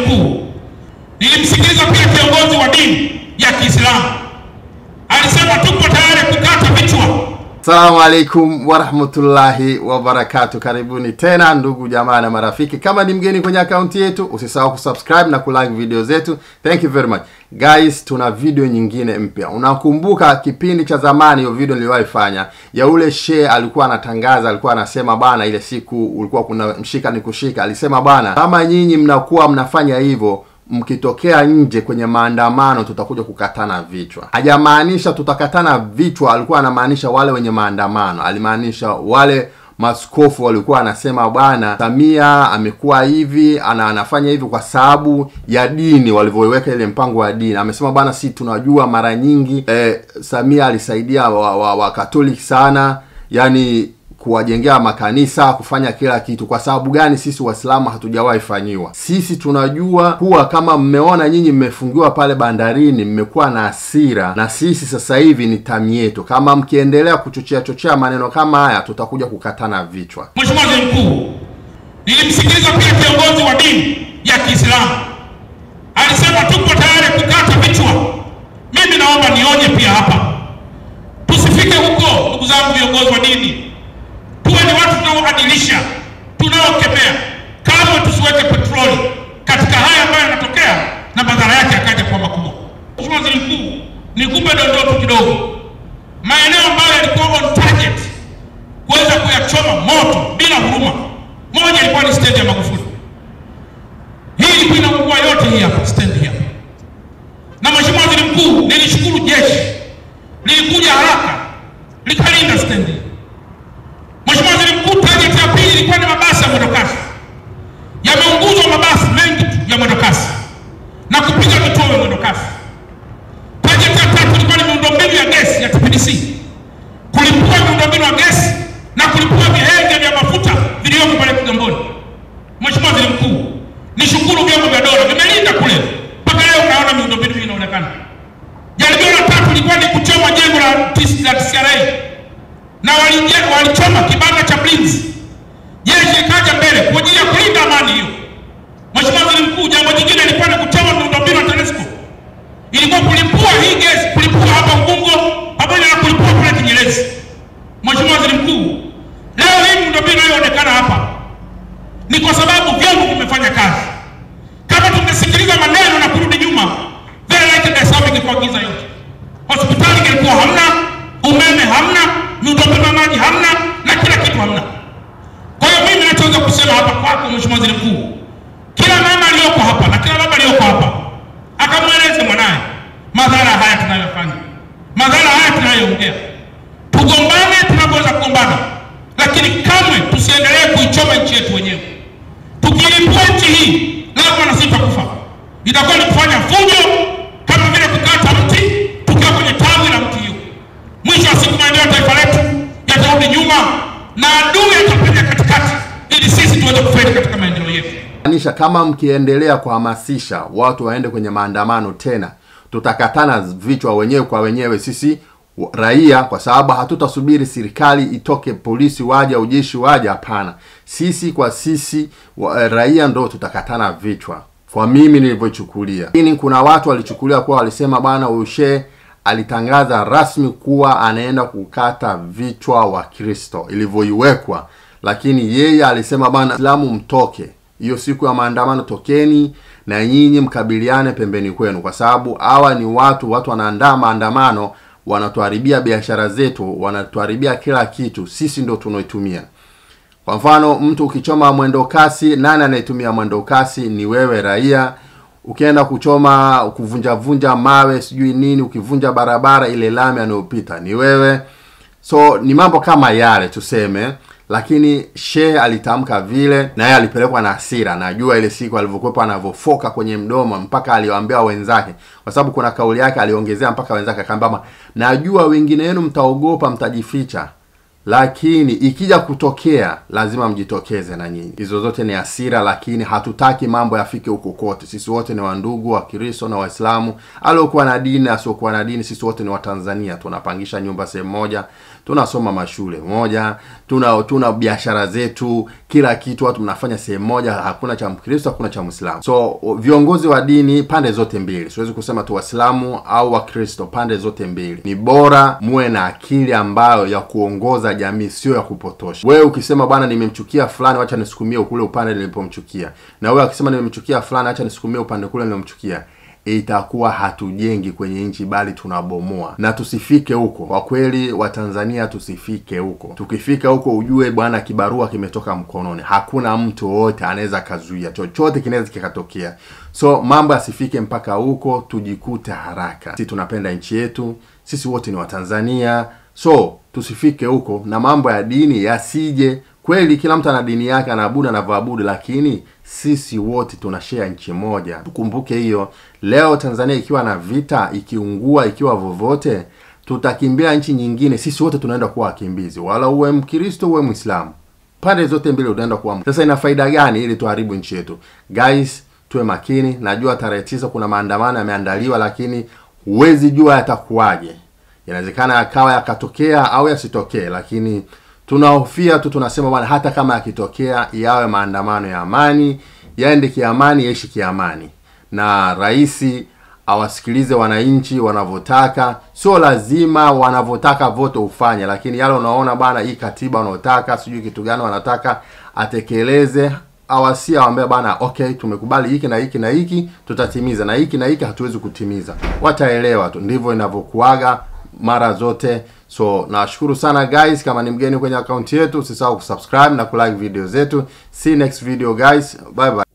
Mkuu, nilimsikiliza pia kiongozi wa dini ya Kiislamu. Alisema tupo tayari kukata vichwa. Assalamu alaikum warahmatullahi wabarakatuh. Karibuni tena ndugu jamaa na marafiki. Kama ni mgeni kwenye akaunti yetu, usisahau kusubscribe na kulike video zetu. Thank you very much. Guys, tuna video nyingine mpya. Unakumbuka kipindi cha zamani hiyo video niliwaifanya ya ule shehe alikuwa anatangaza, alikuwa anasema bana, ile siku ulikuwa kuna mshika ni kushika, alisema bana, kama nyinyi mnakuwa mnafanya hivyo, mkitokea nje kwenye maandamano tutakuja kukatana vichwa. Hajamaanisha tutakatana vichwa, alikuwa anamaanisha wale wenye maandamano. Alimaanisha wale maskofu walikuwa anasema bwana Samia amekuwa hivi, anafanya hivi kwa sababu ya dini, walivyoiweka ile mpango wa dini. Amesema bwana si tunajua mara nyingi Samia alisaidia wa Katoliki sana, yani kuwajengea makanisa, kufanya kila kitu. Kwa sababu gani sisi Waislamu hatujawahi fanyiwa? Sisi tunajua kuwa kama mmeona nyinyi mmefungiwa pale bandarini, mmekuwa na hasira, na sisi sasa hivi ni tamu yetu. Kama mkiendelea kuchochea chochea maneno kama haya, tutakuja kukatana vichwa. Mheshimiwa Waziri Mkuu, nilimsikiliza pia kiongozi wa dini ya Kiislamu. Alisema tupo tayari kukata vichwa. Mimi naomba nionye pia hapa. Tusifike huko ndugu zangu viongozi wa dini. Tuwe ni watu tunaoadilisha, tunaokemea. Kama tusiweke petroli katika haya ambayo yanatokea na madhara yake yakaja kwa makubwa. Mheshimiwa Waziri Mkuu, nikupe dondoo tu kidogo. Maeneo ambayo yalikuwa on target kuweza kuyachoma moto bila huruma, moja ilikuwa ni stendi ya Magufuli. Hii ilikuwa inaungua yote hii hapa, stendi hii hapa. Na Mheshimiwa Waziri Mkuu, nilishukuru jeshi lilikuja haraka likalinda stendi. Mheshimiwa Waziri Mkuu, target ya pili ilikuwa ni mabasi ya mwendokasi. Yameunguzwa mabasi mengi ya mwendokasi na kupiga vituo vya mwendokasi. Target ya tatu ilikuwa ni miundombinu ya gesi ya TPDC, kulipua miundombinu ya gesi na kulipua vihenge vya mafuta vilivyoko pale Kigamboni. Mheshimiwa Waziri Mkuu, nishukuru vyombo vya dola vimelinda kule mpaka leo unaona miundombinu hii inaonekana. Jaribio la tatu ilikuwa ni kuchoma jengo la TCRA na walichoma kibanda cha Blinds. Jeshi likaja mbele kwa ajili ya kulinda amani hiyo. Mheshimiwa Waziri Mkuu, jambo jingine lilikuwa ni kuchoma miundombinu ya TANESCO. Ilikuwa kulipua hii gesi, kulipua hapa Ubungo pamoja na kulipua kule Kinyerezi. Mheshimiwa Waziri Mkuu, leo hii miundombinu inayoonekana hapa ni kwa sababu vyombo vimefanya kazi. Kama tungesikiliza maneno na kurudi nyuma, very likely Dar es Salaam ingekuwa giza yote. Hospitali ingekuwa hamna, umeme hamna, miundombinu ya maji hamna, na kila kitu hamna. Kwa hiyo mimi ninachoweza kusema hapa kwako Mheshimiwa Waziri Mkuu, kila mama aliyoko hapa na kila baba aliyoko hapa akamweleze mwanae madhara haya tunayofanya, madhara haya tunayoongea. Tugombane tunapoweza kugombana, lakini kamwe tusiendelee kuichoma nchi yetu wenyewe. Tukilipua nchi hii lazima na sisi tutakufa. Itakuwa ni kufanya fujo kama vile kukata mti tukiwa kwenye tawi la mti hiyo. Mwisho wa siku maendeleo ya taifa letu yatarudi nyuma na adui atapenya katikati ili sisi tuweze kufeli katika maendeleo yetu. Maanisha kama mkiendelea kuhamasisha watu waende kwenye maandamano tena, tutakatana vichwa wenyewe kwa wenyewe sisi raia, kwa sababu hatutasubiri serikali itoke, polisi waje au jeshi waje. Hapana, sisi kwa sisi raia ndo tutakatana vichwa. Kwa mimi nilivyochukulia. Lakini kuna watu walichukulia kwa walisema bwana ushe alitangaza rasmi kuwa anaenda kukata vichwa wa Kristo ilivyoiwekwa, lakini yeye alisema bwana Islamu mtoke hiyo siku ya maandamano, tokeni na nyinyi mkabiliane pembeni kwenu, kwa sababu hawa ni watu wanaandaa maandamano, wanatuharibia biashara zetu, wanatuharibia kila kitu, sisi ndio tunaoitumia. Kwa mfano mtu ukichoma mwendo kasi, nani anayetumia mwendo kasi? Ni wewe raia. Ukienda kuchoma, kuvunja vunja mawe sijui nini, ukivunja barabara ile lami anayopita ni wewe. So ni mambo kama yale tuseme. Lakini shehe alitamka vile na yeye alipelekwa na hasira. Najua ile siku alivyokuwa anavofoka kwenye mdomo mpaka aliwaambia wenzake, kwa sababu kuna kauli yake aliongezea mpaka wenzake, akaambia najua wengine wenu mtaogopa, mtajificha, lakini ikija kutokea lazima mjitokeze na nyinyi. Hizo zote ni hasira, lakini hatutaki mambo yafike huko kote. Sisi wote ni wandugu wa Kristo na Waislamu, aliokuwa na dini asiokuwa na dini, sisi wote ni Watanzania. Tunapangisha nyumba sehemu moja, tunasoma mashule moja, tuna biashara zetu, Kila kitu watu mnafanya sehemu moja, hakuna cha Mkristo, hakuna cha Muislamu. So viongozi wa dini pande zote mbili, siwezi kusema tu Waislamu au Wakristo, pande zote mbili, ni bora muwe na akili ambayo ya kuongoza jamii, sio ya kupotosha. Wewe ukisema bwana nimemchukia fulani, acha nisukumie kule upande nilipomchukia, na wewe akisema nimemchukia fulani, acha nisukumie upande kule nilipomchukia, itakuwa hatujengi kwenye nchi bali tunabomoa. Na tusifike huko kwa kweli, wa Tanzania tusifike huko. Tukifika huko ujue bwana kibarua kimetoka mkononi, hakuna mtu wote anaweza kazuia, chochote kinaweza kikatokea. So mambo yasifike mpaka huko, tujikute haraka. Sisi tunapenda nchi yetu, sisi wote ni Watanzania, so tusifike huko na mambo ya dini yasije. Kweli kila mtu ana dini yake, anaabudu anavyoabudu, lakini sisi wote tunashare nchi moja. Tukumbuke hiyo. Leo Tanzania ikiwa na vita, ikiungua, ikiwa vovote, tutakimbia nchi nyingine. Sisi wote tunaenda kuwa wakimbizi, wala uwe Mkristo uwe Muislamu, pande zote mbili utaenda kuwa. Sasa ina faida gani ili tuharibu nchi yetu? Guys, tuwe makini. Najua tarehe 9 kuna maandamano yameandaliwa, lakini huwezi jua yatakuwaje. Inawezekana yakawa yakatokea au yasitokee, lakini tunahofia tu, tunasema bwana hata kama yakitokea yawe maandamano ya amani, yaende kiamani, yaishi kiamani, na rais awasikilize wananchi wanavyotaka. Sio lazima wanavyotaka vote ufanye, lakini yale unaona bwana hii katiba wanaotaka, sijui kitu gani wanataka, atekeleze. Awasia waambie bana okay, tumekubali hiki na hiki na hiki tutatimiza, na hiki na hiki hatuwezi kutimiza. Wataelewa tu, ndivyo inavyokuaga mara zote. So nashukuru sana guys, kama ni mgeni kwenye account yetu usisahau kusubscribe na kulike video zetu. See you next video guys, bye bye.